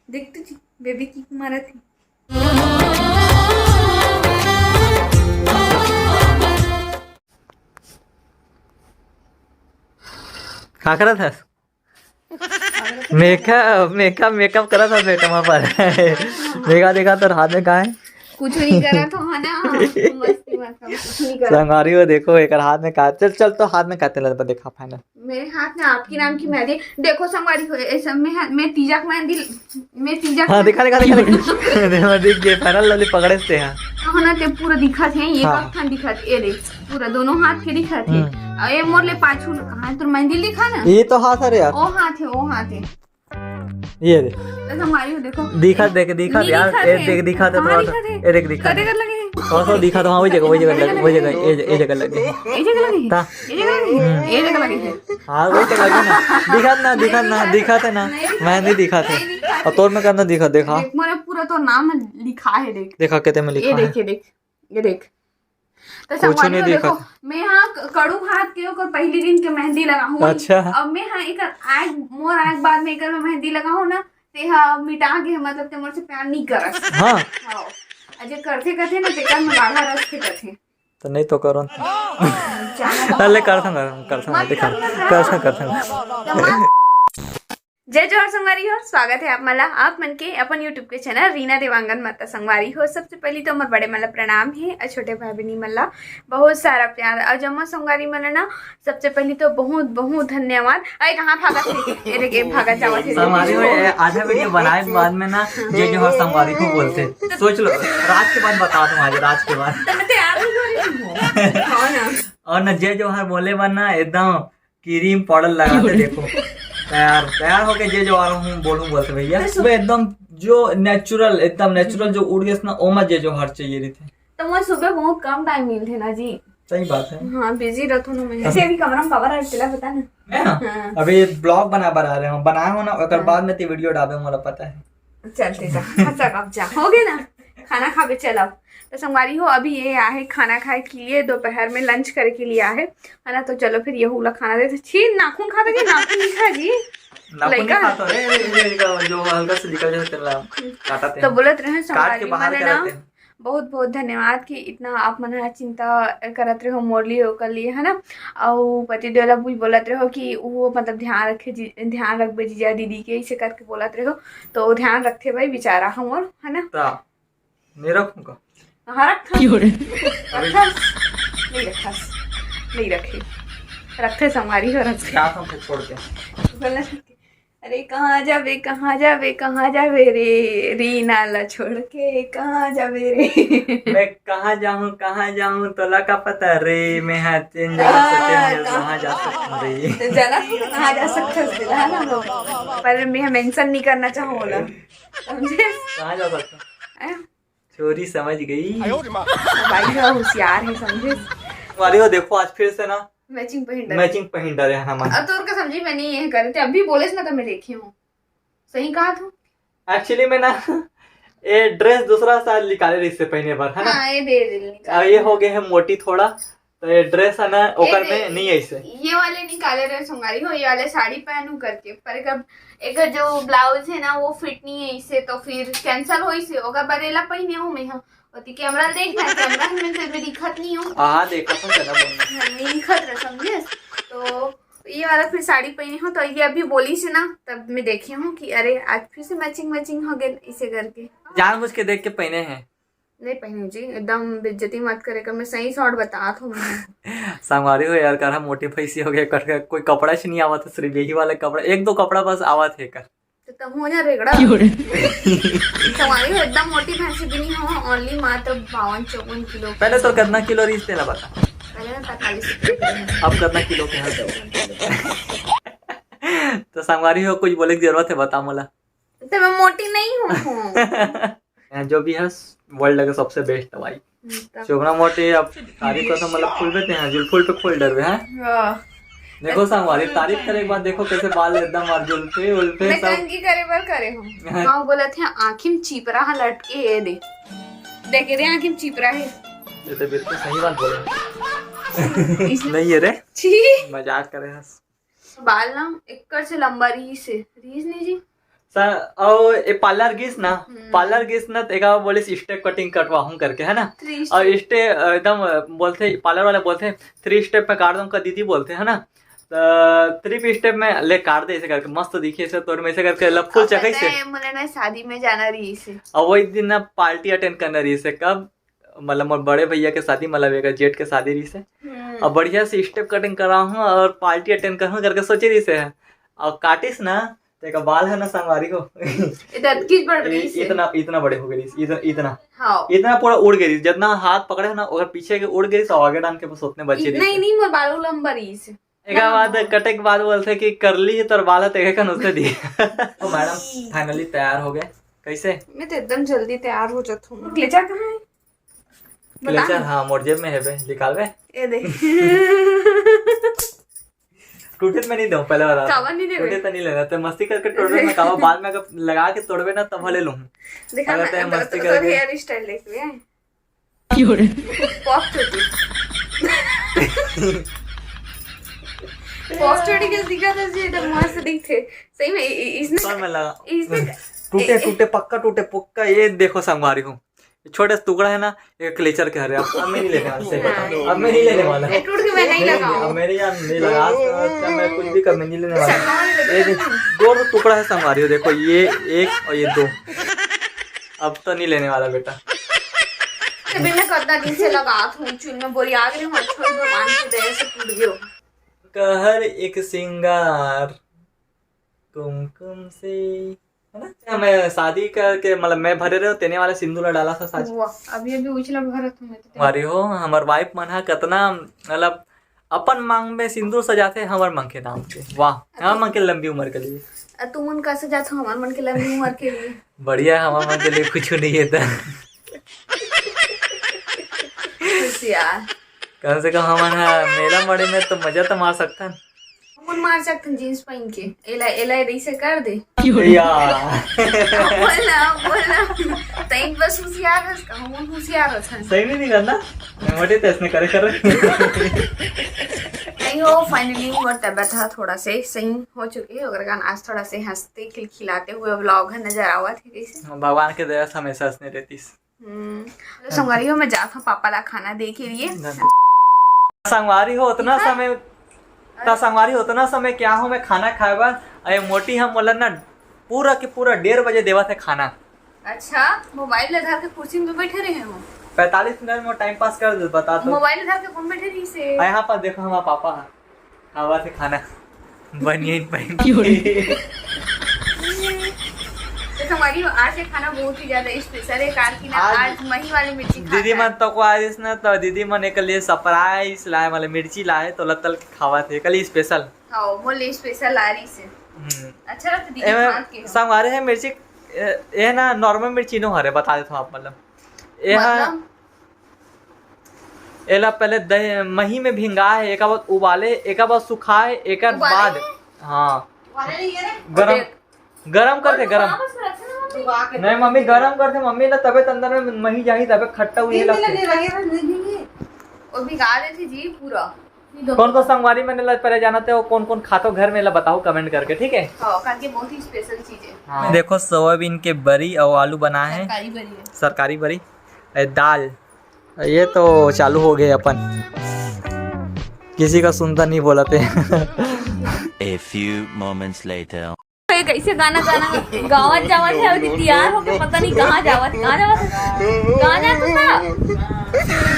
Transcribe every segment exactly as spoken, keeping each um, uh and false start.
देख तो जी, baby kick मारत हे। का करत हस? मेकअप, मेकअप, मेकअप करत हस, मेकअप पर। देखा, देखा, तोर हाथ में का है? कुछ नहीं करत हो, है ना? मस्ती, मस्ती, कुछ नहीं करत। संगवारी हो, देखो, एकर हाथ में का, चल, चल, तो हाथ में का तेला देखा, फाइनल। मेरे हाथ में आपके नाम की मेहंदी। देखो संगवारी हो, ऐसा मैं, मैं तीजा के मेहंदी, मैं तीजा हाँ, के देखा, देखा, देखा, देखा। देखा, दिख गए, फाइनल लवली पकड़े से, हाँ। हाँ ना, ते पूरा दिखत हे, ये हाँ। कब खान दिखत, ये देख, पूरा दोनों हाथ के दिखत हे। हम्म। और ये मोर ले पाछू, कहाँ है तोर मेहंदी, दिखा ना। ये तो हाथ है रे यार। ओ हाथ है, ओ हाथ है। ये दे। तो संगवारी हो, देखो। दिखा, देख, दिखा नहीं यार, दिखा ये थे। देख, दिखा थे कहाँ थोड़ा सा। दिखा थे? ये देख, दिखा कदे थे। कर लगे हैं? थोड़ा सा दिखा था, हाँ, वही जगह, वही जगह लगे, वही जगह, ये, ये जगह लगे। ये जगह लगे हैं? ता। ये जगह लगे हैं? हम्म। ये जगह लगे हैं? हाँ, वही तो लगे ना। दिखा ना, दिखा ना, दिखा थे ना। नहीं दिखा मैं नहीं दिखा थे। नहीं दिखा और तोर में करना दिखा, देखा। देख, मोरे पूरा तो नाम लिखा है, देख। देखा, कहते में ये लिखा है। देख, ये देख, ये देख। तो कुछ संगवारी नहीं हो, देखो, देखा। मैं यहाँ क-, कड़ू भात के ओकर पहली दिन के मेहंदी लगा हूँ। अच्छा। अब मैं हाँ एकर आग, मोर आग बाद में एकर में मेहंदी लगा हूँ ना, ते हा मिटा के, मतलब, ते मोर से प्यार नहीं करत। हाँ। हाँ। अजय करथे, करथे ना, तेकर में गाढ़ा रस के करथे। तो नहीं तो करो। जाना तो ले, करथन, करथन, करथन, मत देखा। करना। करथन, करथन। तो मत जय जोहार संगवारी हो, स्वागत है आप मन ला, आप मन के अपन YouTube के चैनल रीना देवांगन म। त संगवारी हो, सबसे पहली तो हमर बड़े मन ला प्रणाम हे, और छोटे भाई बहनी मन ला बहुत सारा प्यार। और जम्मो संगवारी मन ला ना, सबसे पहली तो बहुत बहुत धन्यवाद। अरे कहाँ भागत हे? ये देख, ये भागत जावत हे। संगवारी हो, ये आधा वीडियो बनाए के बाद में ना, जय जोहार संगवारी हो बोलते। सोच लो, रात के बाद बता दूं, आज रात के बाद। तो मैं तैयार हो गई हूँ। हाँ ना। और ना, जय जोहार बोले बर ना एकदम क्रीम पाउडर लगा के देखो, तैयार, तैयार होके जय जोहार हूँ बोलूँ बोलते भैया। तो सुबह एकदम जो नेचुरल, एकदम नेचुरल जो उड़ गया ना, ओमा जय जोहार चाहिए रहिथे। तो मैं सुबह बहुत कम टाइम मिलथे ना जी। सही बात है। हाँ, बिजी रहथो ना मैं। ऐसे अभी कमरा में काबर आए, चला बता ना। मैं ना, हाँ। अभी ब्लॉग बना बर आ रहे हो, बनाए हो ना, ओकर हाँ। बाद में ते वीडियो डालबे, मोला पता है। चलते जा, अच्छा, अब जा, हो गया ना, खाना खाबे, चल अब। तो संगवारी हो, अभी ये आहे खाना खाए के लिए, दोपहर में लंच करे के लिए आहे, है ना। तो चलो फिर यहू ला खाना देते। छी, नाखून खाता जी, नाखून नहीं खा जी। नाखून नहीं लइका खाता रे, ये, ये, ये, जो हल्का से निकल जाते ला, काटते तो हैं। बोलत रहे काट के संगवारी बाहर मन करते ना, हैं। बहुत बहुत धन्यवाद कि इतना आप मन ह चिंता करत रहो मोर लिए, ओकर लिए, है ना। अउ पतिदेव ला भी बोलत रहो कि वो, मतलब, ध्यान रखे जी, ध्यान रखबे जीजा दीदी के, इसे करके बोलत रहो। तो ध्यान रखथे भाई बेचारा हमर, है ना। ता, नहीं रखूं का? हाँ, रखथस। क्यों रे? रखथस। नहीं रखथस। नहीं रखे। रखथे संगवारी हो, रखथे। क्या हम फिर छोड़ के? बोलना छोड़ के। अरे कहाँ जाबे, कहाँ जाबे, कहाँ जाबे रे, रीना ला छोड़ के कहाँ जाबे रे? मैं कहाँ जाहूँ, कहाँ जाहूँ, तोला का पता रे, मैं हा चेंज हाँ, कहाँ जा सकता रे। तो जाना तू कहाँ जा सकता है, है ना? पर मैं मेंशन नहीं करना चाहूँ ना, समझे? कहाँ जा सकता? हैं? छोरी समझ गई। भाई हो होशियार है, समझे? अरे वो देखो, आज फिर से ना मैचिंग पहन डाले। मैचिंग पहन डाले हैं हम। अब तो और का समझी, मैंने ये करे थे, अभी बोले ना तो मैं देखी हूँ। सही कहा तू। एक्चुअली मैं ना ये ड्रेस दूसरा साल निकाले रही से पहने बार, है ना? हाँ, ये दे दे निकाल। अब ये हो गए है मोटी थोड़ा, तो ये ड्रेस है ना, ओकर ये में दे-, नहीं ऐसे। ये वाले निकाले रहे संगवारी हो, ये वाले साड़ी पहनू करके, पर एक, एक जो ब्लाउज है ना, वो फिट नहीं है इसे, तो फिर कैंसिल हो इसे, ओकर बरेला पहने हूँ मैं। हाँ, ओती कैमरा देखना, कैमरा में तो मैं दिखत नहीं हूँ। हाँ, देखत हूँ, चला बोल। हाँ, नहीं दिखत रहे, समझे? तो ये वाला फिर साड़ी पहनी हूँ, तो ये अभी बोली से ना, तब मैं देखी हूँ कि अरे, आज फिर से मैचिंग मैचिंग हो गए इसे करके। जानबूझ के देख के पहने हैं। नहीं पहनू जी, एकदम बेइज्जती मत करे कर, मैं सही शॉर्ट बतात हूँ मैं। संगवारी हो यार, कर मोटी भैंसी हो गया, कर कोई कपड़ा से नहीं आवत है, सिर्फ यही वाला कपड़ा, एक दो कपड़ा बस आवत है कर। तो तब हो जा रेगड़ा। क्यों रे? संगवारी हो, एकदम मोटी भैंसी भी नहीं हो, ओनली मात्र बावन चौवन किलो। पहले तो कितना किलो रही तेला बता। पहले मैं पैंतालीस किलो थी। अब कितना किलो के हाल? तो संगवारी हो, कुछ बोले की जरूरत है, बता मोला। तो मैं मोटी नहीं हूँ। जो भी है, वर्ल्ड के सबसे बेस्ट दवाई। हम्म, तब। चोबरा मोटे, अब तारीफ कर तो मतलब फूल पे ते हैं, जुल्फुल पे खोल डरबे हैं। वाह। देखो संगवारी, तारीफ करे के बाद देखो कैसे बाल एकदम और जुल्फे उल्फे मैं सब। कंघी करे बर करे हूँ। हाँ। गाँव बोलत है, आँखी में चिपरा है लटके, ये दे। देखे रे, आँखी में चिपरा है। ये तो बिल्कुल सही बात बोले। इसने नहीं है रे। छी। मजाक करे हैं। बाल ना एकर से लंबा रहीस हे, रहीस नहीं जी? त-, अउ ए पार्लर गिस ना, हम्म। पार्लर गिस ना, त एका बोलिस स्टेप कटिंग कटवाहूं करके, है ना? थ्री और स्टेप। स्टे-, एकदम, अ, बोलथे, पार्लर वाला बोलथे, "थ्री स्टेप में काट दूं का दीदी?" बोलथे, है ना? त थ्री स्टेप में ले काट दे ऐसे करके, मस्त दिखे ऐसे तोर में ऐसे करके, लव फूल अब चकई पता से। है, मोला ना शादी में जाना रहिस हे। और वही दिन ना पार्टी अटेंड करना रहिस हे। कब? मतलब मोर बड़े भैया के शादी, मतलब एक जेठ के शादी रहिस हे। हम्म। अब बढ़िया से स्टेप कटिंग कराहूं और पार्टी अटेंड करहूं करके सोचे रहिस हे। और काटिस ना, त एकर बाल है ना संगवारी हो। इतना अतकीच बड़ ए-, रहिस हे। इतना, इतना बड़े हो गए रहिस, इतना, इतना। हाँ। इतना पूरा उड़ गए रहिस, जितना हाथ पकड़े हो ना, ओकर पीछे के उड़ गए रहिस और आगे डाल के बस उतने बचे इतना रहिस ही हे। नहीं, मोर बाल लंबा रहिस हे। एकर ना, बाद ना। कटे के बाद बोलथे कि कर ली है तोर बाल, तेरे कन उसने दिए। तो मैडम, finally तैयार हो गए। कैसे? मैं तो एकदम जल्दी तैयार हो जाता हूँ। क्लेचर कहाँ है? बता क्लेचर, ना। हाँ, मोर जेब में है बे, निकाल बे। ये दे। टूटे तो मैं नहीं दूँ, पहले बता। काबर नहीं देबे? टूटे तो नहीं लेना, तो मस्ती करके टूटे में काबर, बाद में अगर लगा के तोड़बे ना, तब ले लूँ। दिखा अगर ना, तैं तो, मस्ती तो, तो करके hair style देख ले। क्यों रे? पॉप चोटी। पॉप चोटी कैसे दिखा था जी? एकदम मस्त दिखते। सही में, इ-, इ-, इसने, कौन में लगा? इसने टूटे, ए-, टूटे, पक्का टूटे, पक्का। ये देखो संगवारी हो, छोटे से टुकड़ा है ना, ये क्लेचर के हरे। अब, अब मैं नहीं लेने वाला, सही बताऊं, अब मैं नहीं लेने वाला। ये टूट के मैं नहीं नहीं, लगाऊं। अब मेरे यहाँ नहीं लगा, आज तक मैं कुछ भी कभी नहीं लेने वाला। ये देख, दो टुकड़ा है संगवारी हो, देखो ये एक और ये दो। अब तो नहीं लेने वाला बेटा। अरे मैं कतना दिन से लगात हूँ चूल में, बोरी आ गई हूँ, छोड़ दो, पानी से देर से टूट गयो। कहर एक सिंगार कुमकुम से, है ना? मैं शादी करके, मतलब मैं भरे रहे, तेने वाला सिंदूर डाला था साथ। वाह, अभी अभी उछला भरत हूँ मैं तो। मारी हो, हमर वाइफ मन हा कतना, मतलब अपन मांग में सिंदूर सजाथे हमर मन के नाम से। वाह, हमर मन के लंबी उम्र के लिए। अ, तुमन का सजाथो हमर मन के लंबी उम्र के लिए? बढ़िया, हमर मन के लिए कुछ नहीं है त। खुश यार। कम से कम हमन हा मेला मड़े में तो मजा तो मार सकथन। हमन मार सकथन जींस पहन के। एला, एला ऐसे कर दे। या। बोल ना, बोल ना। तैं बस होशियार हस का? हमन होशियार हस। सही में नहीं करना। मैं मोटे तो इसने करे कर। नहीं हो, finally मोर तबीयत हा थोड़ा से सही हो चुके हे, ओकर कारण आज थोड़ा से हंसते खिलखिलाते हुए vlog हा नजर आवत हे। कैसे? भगवान के दया से हमेशा हंसने रहतीस। हम्म। तो संगवारी हो, मैं जात हूँ पापा ला खाना दे के लिए। संगवारी हो, उतना समय, त संगवारी हो, उतना समय क्या हो, मैं खाना खाए बर, अरे मोटी हम बोलन ना, पूरा के पूरा डेढ़ बजे देवत हे खाना। अच्छा, मोबाइल ला धर के कुर्सी में बैठे रहे हो? पैंतालीस मिनट में टाइम पास कर दे, बता तो। मोबाइल ला धर के कौन बैठे रही से? आ, यहाँ पर देखो, हमारा पापा है, खावा थे खाना, बनियान पहन के। तो संगवारी हो, आज के खाना बहुत ही ज्यादा स्पेशल है, काबर कि ना आज आज मही वाली मिर्ची खा दीदी मन तो को आइस ना, तो दीदी मन एक लिए सरप्राइज लाए, मतलब मिर्ची लाए, तो लतल के खावा थे, कल स्पेशल। हाँ, वो ले स्पेशल ला रही से। हम्म। अच्छा लगता दीदी एमे हाथ के हो। संगवारी है मिर्ची, ए, ए ना नॉर्मल मिर्ची नो हरे, बता देता हूँ आप, मतलब ए हा मतलब? एला पहले दही, मही में भिंगा है, एका बाद उबाले, एका बाद सुखाए, एकर उबाले बाद, हैं? हाँ। उबाले नहीं है रे। गरम, देख। गरम करके, और गरम। वापस रख ना मम्मी। नहीं मम्मी, गरम करके मम्मी ना, तबे त अंदर में मही जाही, तबे खट्टा हुई नहीं, लगती। नहीं, नहीं, नहीं, नहीं, नहीं। वो भिगा देती जी पूरा। कौन कौन संगवारी मन ला पहले जाना थे, वो कौन कौन खातो घर में, ला बताओ कमेंट करके, ठीक है? हाँ, काबर कि बहुत ही स्पेशल चीज है। हाँ। देखो सोयाबीन के बरी और आलू बना है। सरकारी बरी है। सरकारी बरी। ए, दाल। ये तो चालू हो गए अपन। किसी का सुनता नहीं बोला थे। A few moments later. ये कैसे गाना, गाना गावत जावत है, अभी तैयार होके पता नहीं कहाँ जावत, कहाँ जावत है, कहाँ जावत है,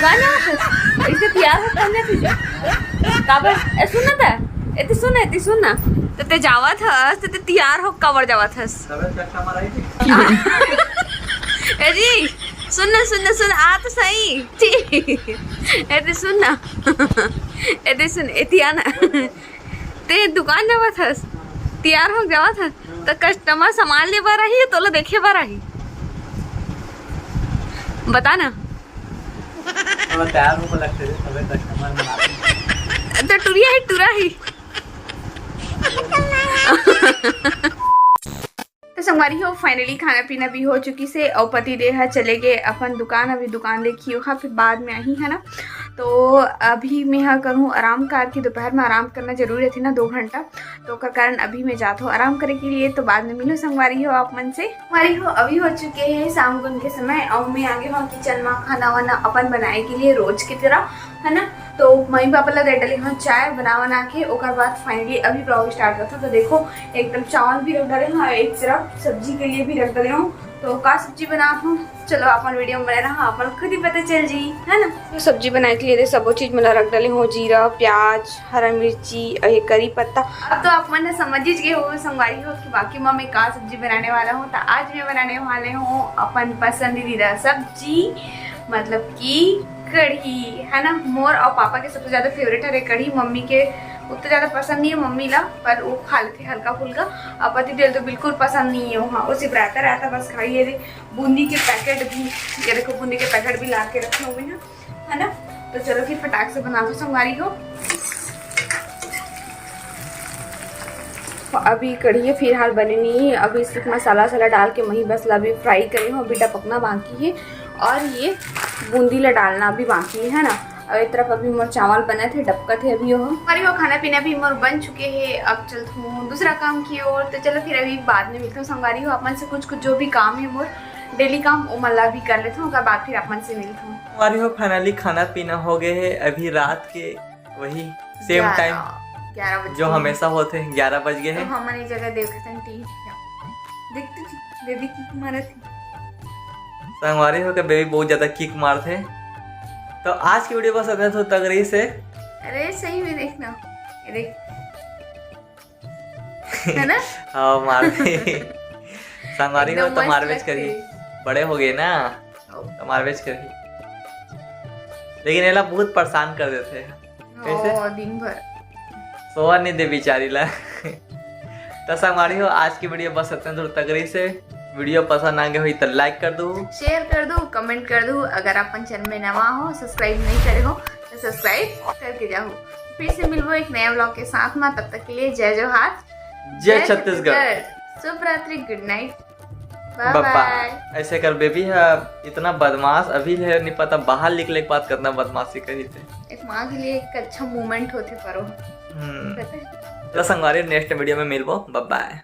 कहाँ जावत है? इससे तैयार हो, कहाँ जाती है? काबर? ए, सुन ना त, ए, ते सुन ना, ए, ते सुन ना। त ते जावत हस, त ते तैयार हो, काबर जावत हस? ए जी, सुन ना, सुन ना, सुन, आ तो सही। ए, ते सुन ना। ए, ते सुन, ए, ते आ ना। ते दुकान जावत हस, तैयार हो जावत हस, त कस्टमर सामान ले बर आही, तोला देखे बर आही? बता ना। अब तैयार होके लगते थे, तबे कस्टमर मन आते हैं। तो टुरिया ही, टुरा ही। तो संगवारी हो, finally खाना पीना भी हो चुकी से, और पति देव ह चले गए अपन दुकान। अभी दुकान देखियो हा, फिर बाद में आही, है ना। तो अभी मैं हा करूँ आराम, कार की दोपहर में आराम करना जरूरी रहती ना, दो घंटा। तो ओकर कारण अभी मैं जात हूँ आराम करे के लिए। तो बाद में मिलो संगवारी हो आप मन से। संगवारी हो, अभी हो चुके हैं शाम गुन के समय और मैं आगे हूँ किचन में खाना वाना अपन बनाए के लिए रोज की तरह, है ना। तो मम्मी पापा ला दे डले हूँ चाय बना बना के, ओकर बाद फाइनली अभी ब्लॉग स्टार्ट करता हूँ। तो देखो, एकदम चावल भी रख डले हूँ, एक तरफ सब्जी के लिए भी रख डले हूँ। तो का सब्जी बनात हूँ, चलो अपन वीडियो में बने रहा, अपन खुद ही पता चल जी, है ना। तो सब्जी बनाए के लिए दे सबो चीज मन ला रख डले हूँ, जीरा, प्याज, हरा मिर्ची और ये करी पत्ता। अब तो आप मन समझ ही गए हो संगवारी हो कि बाकी में मैं का सब्जी बनाने वाला हूँ। तो आज मैं बनाने वाले हूँ अपन पसंदीदा सब्जी, मतलब कि कढ़ी, है ना। मोर और पापा के सबसे ज्यादा फेवरेट हरे कढ़ी, मम्मी के उतना ज्यादा पसंद नहीं है मम्मी ला, पर वो खा लेते हल्का फुल्का। और पति देव तो बिल्कुल पसंद नहीं है वहाँ, वो सिर्फ रायता रायता बस खाई है। बूंदी के पैकेट भी, ये देखो बूंदी के पैकेट भी ला के रखे हुए हैं, है ना। तो चलो फिर फटाक से बना दो संगवारी हो। अभी कढ़ी फिलहाल बने नहीं है, अभी सिर्फ मसाला वसाला डाल के मही बस ला अभी फ्राई करे हो, अभी डपकना बाकी है और ये बूंदी ला डालना भी बाकी है, है ना। और एक तरफ अभी मोर चावल बने थे, डबका थे अभी हो। अरे वो खाना पीना भी मोर बन चुके हैं, अब चलत हूँ दूसरा काम की ओर। तो चलो फिर अभी बाद में मिलता हूँ संगवारी हो, अपन से कुछ कुछ जो भी काम है मोर डेली काम, वो मन ला भी कर लेता हूँ, ओकर बाद फिर अपन से मिलता हूँ। संगवारी हो, फाइनली खाना पीना हो गए है, अभी रात के वही सेम टाइम ग्यारह बजे जो हमेशा होते हैं, ग्यारह बज गए तो हैं। हमन ये जगह देखत हन टीवी, देखते बेबी किक मारत है। संगवारी हो के बेबी बहुत ज्यादा किक मारते हैं। तो आज की वीडियो बस इतना तो तक रही से। अरे सही में देखना, ये देख। है ना? हाँ, मार दे। संगवारी हो एकदम तो मस्त मारबेच लगते करही। हैं। बड़े हो गए ना, ओ। तो मारबेच करही। लेकिन एला बहुत परेशान कर देते हैं। कैसे? ओ, दिन भर। सोवा नहीं दे बेचारी ला। तो संगवारी हो, आज की वीडियो बस इतने दूर तक रही से। वीडियो पसंद आ गए हुई तो लाइक कर दो, शेयर कर दो, कमेंट कर दो। अगर आप अपन चैनल में नवा हो, सब्सक्राइब नहीं करे हो तो सब्सक्राइब करके जाओ। फिर से मिलबो एक नया व्लॉग के साथ में, तब तक के लिए जय जोहार, जय छत्तीसगढ़। शुभ रात्रि, गुड नाइट, बाय बाय। ऐसे कर बेबी है इतना बदमाश, अभी है नहीं पता बाहर निकले के बाद कितना बदमाशी करी थे। एक माँ के लिए एक अच्छा मोमेंट होते परो। हम्म। पता है? तो संगवारी नेक्स्ट वीडियो में मिलबो, बाय बाय।